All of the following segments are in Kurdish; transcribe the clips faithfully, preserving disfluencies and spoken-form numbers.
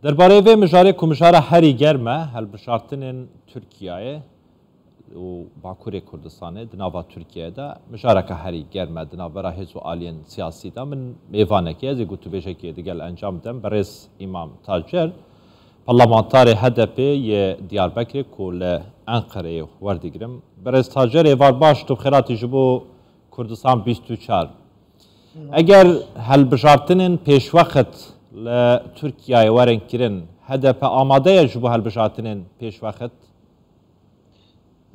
Derbarê vê mijarê ku mijara herî germ e, hilbijartinên Tirkiyeyê û Bakurê Kurdistanê di nava Tirkiyeyê de mijareke herî germ e di navbera hêz û aliyên siyasî de. Min mêvanekê, ez ê gotûbêjekê digel encam bidem, birêz Îmam Tacer, parlamentarê H D P yê Diyarbekirê ku li Enqereyê werdigirim. Birêz Tacer, êvar baş, tu bi xêr hatî ji bo Kurdistan bîst û çar. Eger hilbijartinên pêşwext li Tirkiyeyê werin kirin, H D P amade ye ji bo hilbijartinên pêşwext?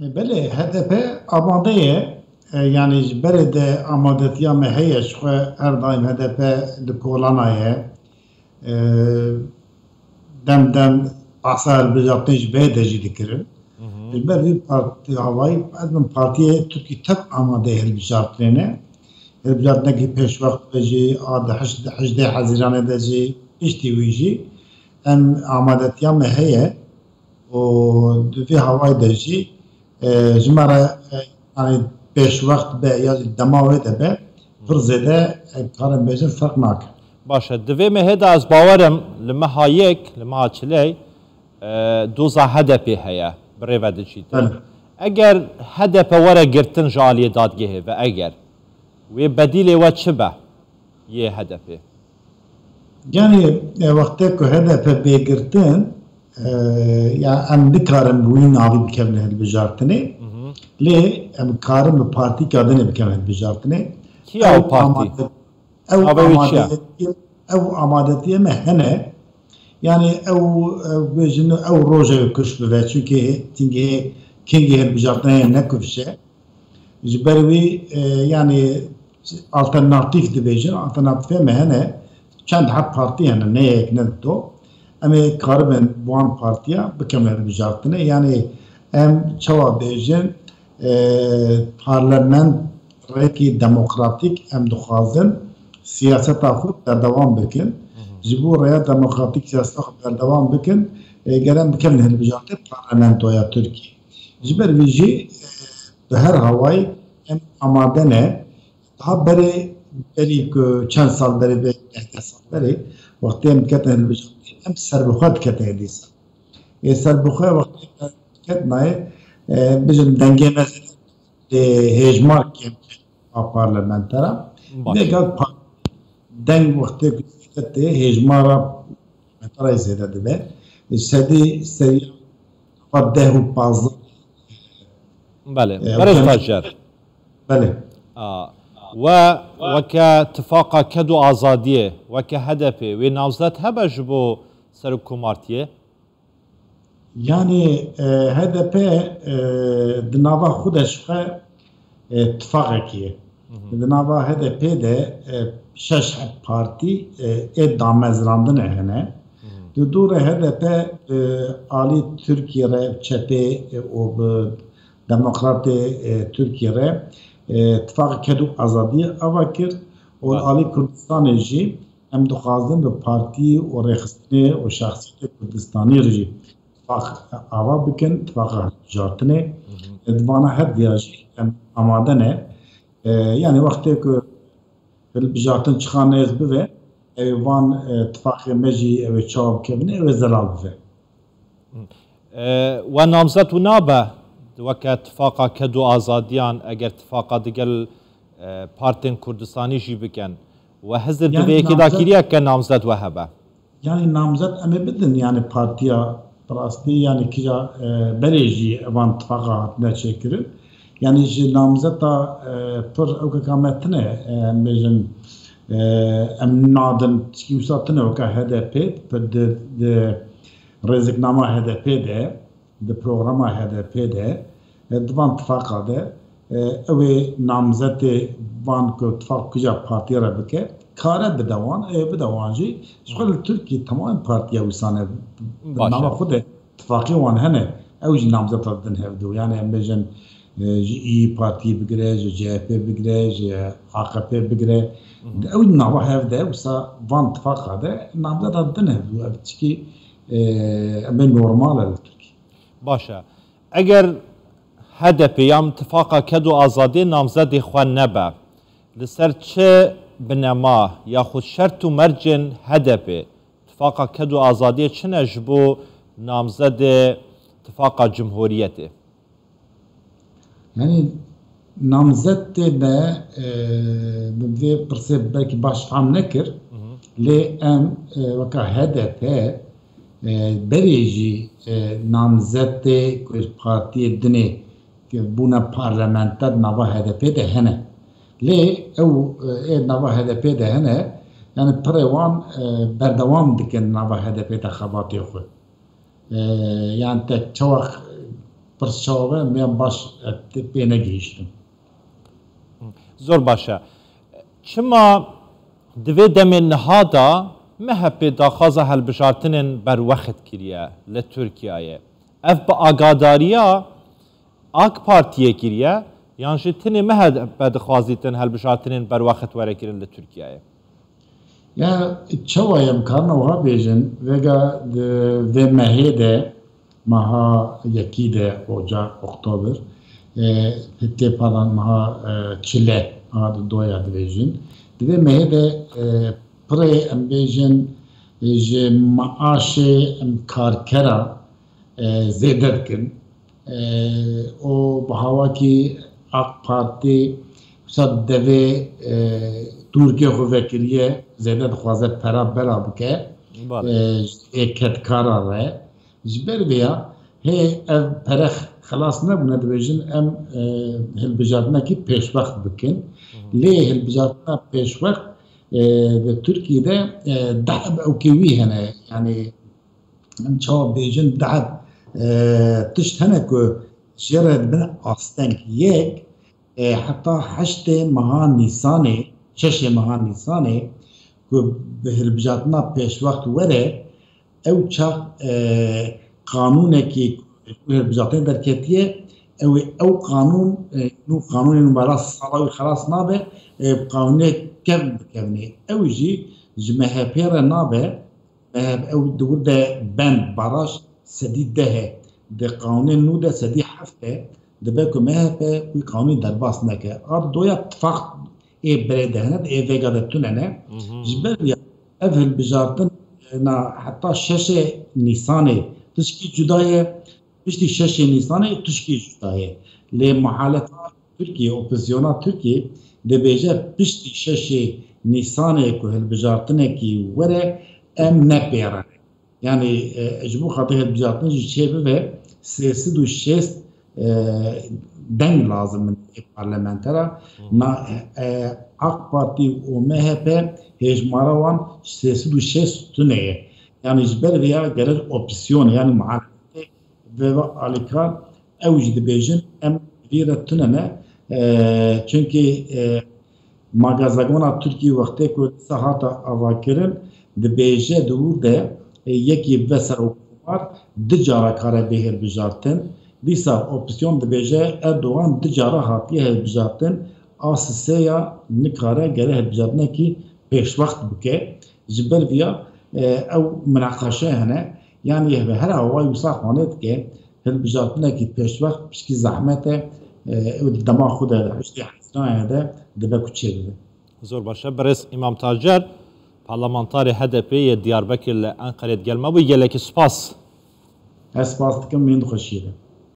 Belê, H D P amade ye. E, yanî ji berê de amadetiya me heye, ji xwe her daîm H D P di kolana ye. E, dem dem behsa hilbijartinê ji berê de jî dikirin. Ji ber vî partî havayî, ez bin partiyê Tirkî tev amade hilbijartinê ne. Hilbijartinekî pêşwext be jî, a di heşt, hejdeh Hezîranê de jî, piştî wî jî, em amadetiya me heye û di vî havayî de jî, e, ji me re, e, yanî pêşwext be ya jî dema wê de be, pir zêde, e, karin bêjin ferq nake. Baş e. Di vê mehê de ez bawer im li meha yek, li meha çiley, e, doza H D P heye, bi rê ve diçîte. Belê. Eger H D P were girtin ji aliyê dadgehê ve, eger wê bedîlê we çi be yê H D P? Yanî, e, wextê ku H D P bê girtin, e, ya em nikarin bi wî navî bikevin hilbijartinê, lê em karin bi partîka dinê bikevin hilbijartinê. Kî ew partî? Amade-, ew amadetiyê, ew amadetiyê me hene. Yanî ew, ew bêjin, ew roje ku ji bive, çunkî hê-, tingê hê-, kengê hilbijartinê heye, ne kufşe. Ji ber wî, e, yanî alternatîf dibêjin, alternatîfê me hene, çend heb partî hene, ne yek, ne du. Em ê karibin bi wan partiya bikevin hilbijartinê. Yanî em çawa bêjin, e, parlamentoyekî demokratîk em dixwazin siyaseta xwe berdewam bikin. Ji bo rêya demokratîk siyaseta xwe berdewam bikin, e, ger em bikevin hilbijartinê parlamentoya Tirkiyê. Ji ber vî jî, e, bi her hawayî em amade ne. Daha berê, berî ku çend sal berê, berî deh sal berê, wextê em diketin hilbijartinê, em serbixwe diketin dîsa. Ê serbixwe wextê me diketinaye, e, bijim dengê me zêde, e, hêjmar kêm a parlamentera. Baş. Vê gal pa-, deng wextê ku zêde tê, hêjmara parlamenterayê zêde dibe. Sedî seriya nava deh û pazdeh. Belê. E, Berêz Tacer. Belê. A, we weke Tifaqa Ked û Azadiyê, weke H D P, wê namzet hebe ji bo serokkomartiyê? Yanî, e, H D P, e, di nava xwe de ji xwe, e, tifaqekî ye. Di nava H D P de, e, şeş heb partî, e, ê damezrandine hene. Di dû re H D P, e, alî Tirkiyê re çepê, e, û bi demokratê, e, Tirkiyê re, e, Tifaqê Ked û Azadiyê ava kir û alî Kurdistanê jî em dixwazin bi partî û rêxistinê û şexsiyetê Kurdistanî re jî tifaq ava bikin, tifaqa hilbijartinê. Di vana her diya jî em amade ne. E, yanî wextê ku hilbijartin çiqa nêz bive, ew ê van, e, tifaqê me jî ew ê çawa bikevine, ew ê zelal bive. E, we namzet û nabe weke Tifaqa Ked û Azadiyan, eger tifaqa digel, e, partên Kurdistanî jî bikin, we hizir di vê yekê de kiriye ke namzet we hebe? Yanî namzet em ê bidin, yanî partiya bi rastî, yanî kîja, e, berê jî van tifaqa hatine çêkirin. Yanî ji namzeta, e, pir ewkeka me tine, e, em bêjin, e, em nadin, çikî wisa tine weke H D P, pir di, di rêziknama H D P de, di programa H D P de, e, di van tifaqa de, e, ew ê namzetê van ku tifaq kîja partiyê re bike, kare bide wan, ê bide wan jî, ji xwe li Tirkiyê temamên partiya wisa ne, di nava xwe de tifaqê wan hene, ew jî namzeta didin hevdû. Yani em bêjin, e, ji İYİ Partiyê bigire, ji C H P bigire, ji A K P bigire. Ew nava hev de, wisa van tifaqa de namzeta didin hevdû. Ev çikî, e, em bê normal e li Tirkiyê. Baş e. Eger H D P ya Tifaqa Ked û Azadiyê namzedê xwe nebe, li ser çi binema yaxud şert û mercên H D P Tifaqa Ked û Azadiyê çi ne ji bo namzedê Tifaqa Cumhuriyetê? Yani namzed tê me, e, bi vê pirsê belkî baş fam nekir. Lê em, e, weka H D P, e, berê jî, e, namzed tê ku partiyê dinê bûne parlamenter nava H D P de hene. Lê ew, e, ê nava H D P de hene, yani pirê wan, e, berdewam dikin nava H D P de xebatê xwe. E, yani te çawa pirs çawa be, me baş, e, pê negihiştim. Zor baş e. Çima di vê demê niha de M H P daxwaza hilbijartinên berwext kiriye li Tirkiyeyê? Ev bi agadariya AK Partiyê kiriye, yan jî tenê M H P dixwazîtin hilbijartinên berwext were kirin li Tirkiyeyê? Ya çawa em karine wiha bêjin, vêga di vê mehê de, meha yekî de, Ocak, Oktober, e, tê, pardon, meha, e, çile, meha di doya dibêjin. Di vê mehê de, e, pirê em bêjin, e, ji maaşê em karkera, e, zêde dikin. E, û bi hawakî AK Partî wisa devê, e, dûrgê xwe vekiriye, zêde dixwaze pera bela bike. Bale. E, ê kedkara re. Ji ber vê ya hê ev pere xelas nebûne, dibêjin em, e, hilbijartinekî pêşwext bikin. Lê hilbijartina pêşwext, e, di Tirkiyê de, e, deheb ewkê wî hene. Yani em çawa bêjin, deheb, e, tişt hene ku jê re dibin asteng. Yek, e, heta heştê meha Nîsanê, şeşê meha Nîsanê ku bi hilbijartina pêşwext were, ew çax, e, qanûnekî ku hilbijartinê derketiye, ew ê ew qanûn, e, nû qanûnê numara sala wî xelas nabe, e, qanûnê kevn bikevnê. Ew jî ji M H P re nabe, e, ew di wir de bend, baraj sedî deh e. Di qanûnê nû de sedî heft e. Dibe ku M H P wî qanûnî derbas neke. A doya tifaq ê berê de hene, ê vêga de tune ne. Ji ber ya ev hilbijartin, e, na heta şeşê Nîsanê tişkî cuda ye, piştî şeşê Nîsanê tişkî cuda ye. Lê muhalefa Tirkiyê, opozisyona Tirkiyê dibêje piştî şeşê Nîsanê ku hilbijartinekî were em nepêre. Yani, e, ji bo xatirê hilbijartin jî çêbibe, sê sed û şêst, e, deng lazim in ê parlamentera. Na, e, AK Partî û M H P hêjmara wan sê sed û şêst tune ye. Yani ji ber vê ya gerek opsiyonê, yani muhalefetê vê ve alîkar, ew jî dibêjin em vî re tune ne. E, çunkî, e, Magazagona Tirkî wextê ku dîsa hate avakirin, dibêje di wir de, e, yekî ve serokkomar du cara kare bê hilbijartin. Dîsa opozîsyon dibêje Erdogan du cara hatiye hilbijartin, a sisê ya nikare gere hilbijartinekî pêşwext bike. Ji ber viya, e, ew minaqeşe hene. Yanî her awayî wisa xwanê dike, hilbijartinekî pêşwext pişkî zehmet e, e, ew di dema xwe de, di hiştê hezirana de dibe ku çêbibe. Zor baş e. Birêz Îmam Tacer, parlamentarê H D P yê Diyarbekir li Enqerê digel me bû. Gelekî spas. Ez spas dikim, mîn xweşiyê de.